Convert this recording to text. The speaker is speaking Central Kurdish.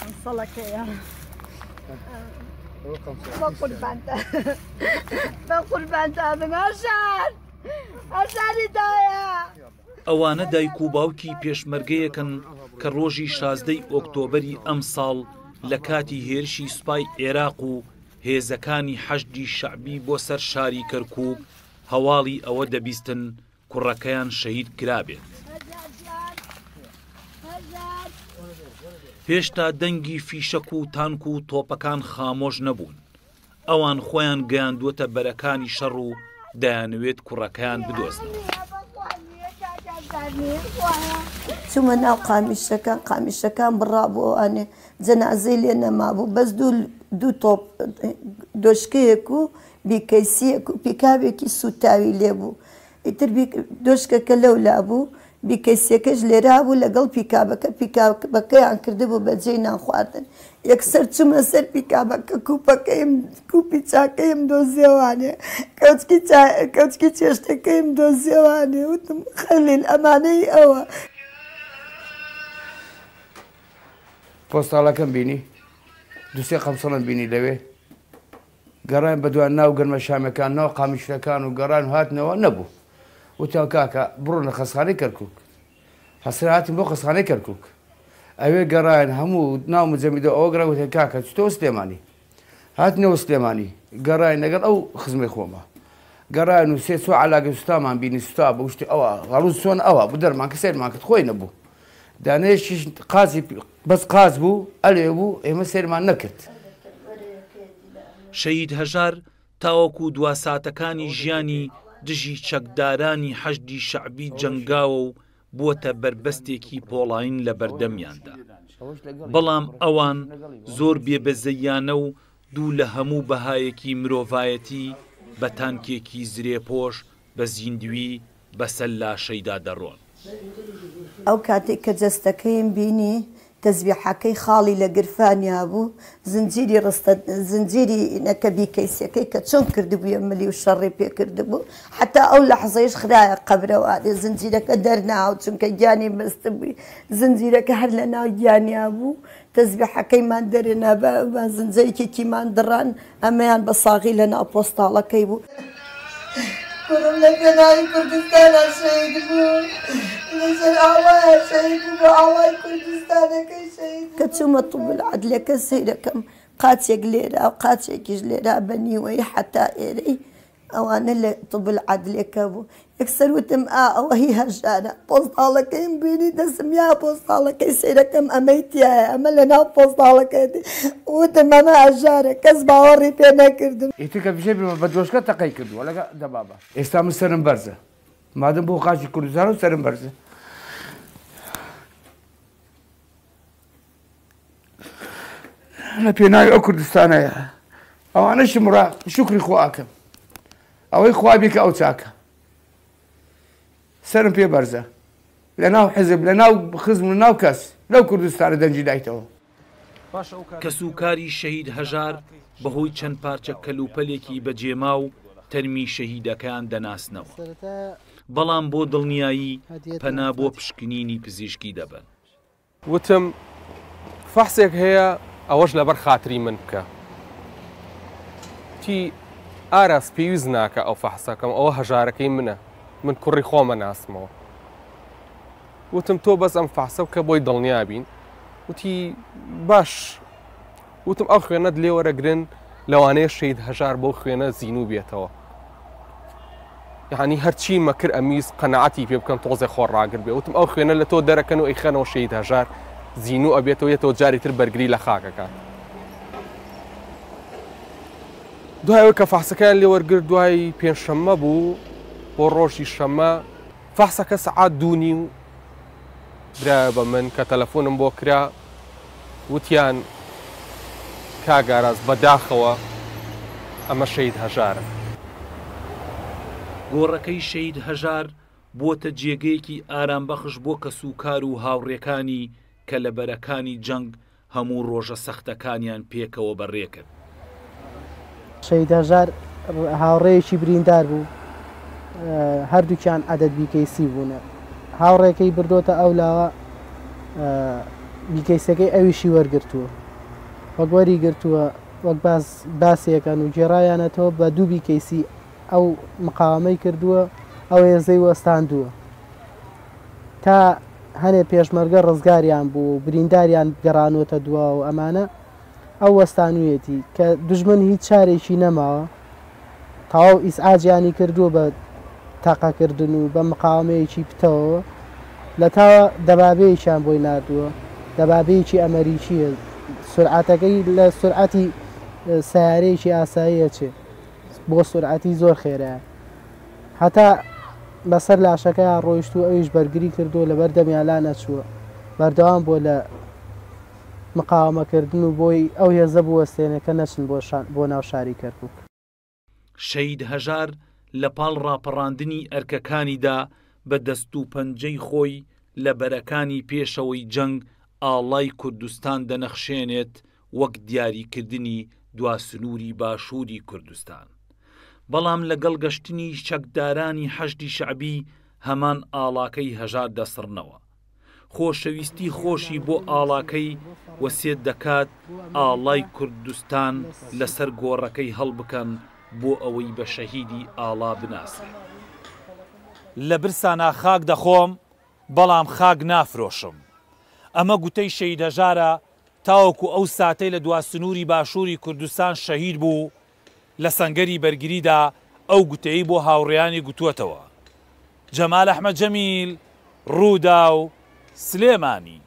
قەمسەڵەکەیە. بەقوربانتان بەقوربانتان بم هەژار هەژاری دایە. ئەوانە دایک و باوکی پێشمەرگەیەکن کە ڕۆژی شازدەی ئۆکتۆبەری ئەمساڵ لە کاتی هێرشی سوپای عێراق و هێزەکانی حەشدی شەعبی بۆ سەر شاری کەرکووک هەواڵی ئەوە دەبیستن کوڕەکەیان شەهید کرابێت. هێشتا دەنگی فیشەک و تانک و تۆپەکان خامۆش نەبوون، ئەوان خۆیان گەیاندووەتە بەرەکانی شەڕ و دەیانەوێت کوڕەکەیان بدۆزنەوە. چوومە ناو قامیشەکان، قامیشەکان بڕابوو ئەوانێ جەنازەی لێ نەمابوو، بەس دوو تۆپ دۆشکەیەک و بیکەیسییەک و پیکابێکی سووتاوی لێ بوو. ئیتر دۆشکەکە لەولا بوو، بیکەیسییەکەش لێرا بوو لەگەڵ پیکابەکە، پیکابەکەیان کردبوو بە جێی نان خواردن. یەکسەر چوومە سەر پیکابەکە، کوپەکەیم، کوپی چاکەیم دۆزیەوانێ، کەوچکی چا، کەوچکی چێشتەکەیم دۆزیەوانێ، وتم خەلیل ئەمانە هی ئەوە. پۆستاڵەکەم بینی، دوو سێ قەمسەڵم بینی لەوێ. گەڕاین بەدوا ناو گەرمە شامەکان ناو قامیشلەکان و گەڕان و هاتنەوە نەبوو وتیان کاکە بڕۆنە خەستخانەی کەرکوک هەسرا هاتین بۆ خەستخانەی کەرکوک ئەوێ گەڕاین هەموو ناو مجەمیدە ئەوە گەڕاین وتیان کاکە چتەوە سلێمانی هاتنەوە سلێمانی گەڕاین لەگەڵ ئەو خزمەی خۆمە گەڕاین و سێ چوار عەلاگە سوتامان بینی سوتا بوو شتی ئەوە غەڵوز چۆن ئەوە بوو دەرمان کە سەیرمان کرد خۆی نەبوو دانەیەکیش قازی بەس قاز بوو ئەلێ بوو ئێمە سەیرمان نەکرد. شەهید هەژار تاوەکو دوا ساتەکانی ژیانی دژی چەکدارانی حەشدی شەعبی جەنگاوە و بووەتە بەربەستێکی پۆڵاین لە بەردەمیاندا، بەڵام ئەوان زۆر بێبەزەییانە و دوو لە هەموو بەهایەکی مرۆڤایەتی بە تانکێکی زرێپۆش بە زیندووی بەسەر لاشەیدا دەڕۆن. ئەو کاتەی کە جەستەکەیم بینی تەزبیحەکەی خاڵی لە گرفانیا بوو، زنجیری ڕستە زنجیری نەکە بیکەیسەکەی کە چۆن کردبوویە ملی و شەڕی پێ کردبوو، حەتا ئەو لەحزەیش خرایە قەبرەوە، ئەرێ زنجیرەکە دەرنەهاو چونکە گیانی بەستبووی، زنجیرەکە هەر لە ناو گیانیا بوو، تەزبیحەکەیمان دەرێنا بە زنجەیەکێکیمان دڕان، ئەمەیان بە ساغی لە ناو پۆستاڵەکەی بوو. کوڕم لە پێناوی کوردستانا شەهید بوو، لەسەر ئاڵایا شەهید بوو، بۆ ئاڵای کوردستانەکەی شەهید بوو. کە چوومە طب العدلەکە سەیرەکەم قاچێک لێرا و قاچێکیش لێرا بە نیوەی حەتا ئێرەی ئەوانە لە طب العدلەکە بوو. یەکسەر وتم ئا ئەوە هی هەژارە. پۆستاڵەکەیم بینی دەستم یا پۆستاڵەکەی سەیرەکەم ئەمەی تیایە ئەمە لەناو پۆستاڵەکەیەتی وتم ئەمە هەژارە کەس باوەڕی پێ نەکردم. ئیتر کە فیشەک بە بە دۆشکە تەقەی کردووە لەگە دەبابە. ئێستا من سەرم بەرزە مادەم بۆ خاکی کوردستانە و سەرم بەرزە. لە پێناوی ئەو کوردستانەیە ئەوانەشم ڕا شوکری خوا ئەکەم ئەوەی خوا بیکە ئەو چاکە سەرم پێ بەرزە لە ناو حزب لە ناو خزم لە ناو کەس لەو کوردستانە دەنگی دایتەوە. کەسوکاری شەهید هەژار بەهۆی چەند پارچە کەلوپەلێکی بەجێماو تەرمی شەهیدەکەیان دەناسنەوە، بەڵام بۆ دڵنیایی پەنا بۆ پشکنینی پزیشکی دەبەن. وتم، فەحسێک هەیە ئەوەش لەبەر خاتری من بکە. وتی، ئاراس پێویست ناکا ئەو فەحسە کەم، ئەوە هەژارەکەی منە، من کوڕی خۆمە ناسمەوە. وتم، تۆ بەس ئەم فەحسە بکە بۆی دڵنیا بین. وتی، باش. وتم ئەو خوێنەت لێ وەرەگرن لەوانەیە شەهید هەژار بەو خوێنە زینوو بێتەوە. یعنی هەرچی مەکر ئەمیز قەناعەتی پێ بکەم تۆزێ خۆ ڕاگر بێ. وتم ئەو خوێنە لە تۆ دەرەکەن و ئەیخەنەوە شەهید هەژار زینوو ئەبێتەوە یەتەوە جاری تر بەرگری لە خاکەکات. دوای ئەوەی کە فەحسەکەیان لێ وەرگرت دوای پێنجشەممە بوو بۆ ڕۆژی شەممە فەحسەکە سەعات 2:30 درایە بە من کە تەلەفۆنم بۆ کرا وتیان کاک ئاراس بە داخەوە ئەمە شەهید هەژارە. گۆڕەکەی شەهید هەژار بووەتە جێگەیەکی ئارامبەخش بۆ کەسوکار و هاوڕێکانی کە لە بەرەکانی جەنگ هەموو ڕۆژە سەختەکانیان پێکەوە بەڕێکرد. شەهید هەژار هاوڕێیەکی بریندار بوو، هەردووکیان عەدەد بیکەیسی بوونە. هاوڕێکەی بردۆتە ئەو لاوە. بیکەیسەکەی ئەویشی وەرگرتووە وەک وەری گرتووە وەک باس باسیەکەن و گێڕاویانەتەوە بە دوو بیکەیسی ئەو مقاوەمەی کردووە ئەو هێزەی وەستاندووە تا هەنێ پێشمەرگە ڕزگاریان بوو و برینداریان گەڕانووەتە دواوە و ئەمانە ئەو وەستانوویەتی کە دوژمن هیچ چارێکی نەماوە تەواو ئیزعاجیانی کردووە بە تەقەکردن و بە مقاوەمەیەکی پتەوەوە لە تاوە دەبابەیەکیان بۆی ناردووە دەبابەیەکی ئەمەریکییە سورعەتەکەی لە سورعەتی سەیارەیەکی ئاسایی ئەچێ بۆ سورعەتی زۆر خێرایە هەتا بەسەر لاشەکەیا ڕۆیشتوو ئەویش بەرگری کردووە لەبەر دەمیا لا نەچووە بەردەوام بووە لە مقاوەمەکردن و بۆی ئەو هێزە بوەستێنێ کە نەچن بۆ بۆ ناو شاری کەرکوک. شەهید هەژار لە پاڵ ڕاپەڕاندنی ئەرکەکانیدا بە دەست و پەنجەی خۆی لە بەرەکانی پێشەوەی جەنگ ئاڵای کوردستان دەنەخشێنێت وەک دیاریکردنی دوا سنووری باشووری کوردستان. بەڵام لەگەڵ گەشتنی چەکدارانی حەشدی شەعبی هەمان ئاڵاکەی هەژار دەسڕنەوە. خۆشەویستی خۆشی بۆ ئاڵاکەی وەسێت دەکات ئاڵای کوردستان لەسەر گۆڕەکەی هەڵبکەن بۆ ئەوەی بە شەهیدی ئاڵا بناسرێت. لە برسانا خاک دەخۆم، بەڵام خاک نافرۆشم. ئەمە گوتەی شەهید هەژارە تاوەکو ئەو ساتەی لە دوا سنووری باشووری کوردستان شەهید بوو، لە سەنگەری بەرگریدا ئەو گوتەی بۆ هاوڕێیانی گوتووەتەوە. جەمال ئەحمەد جەمیل، رووداو، سلێمانی.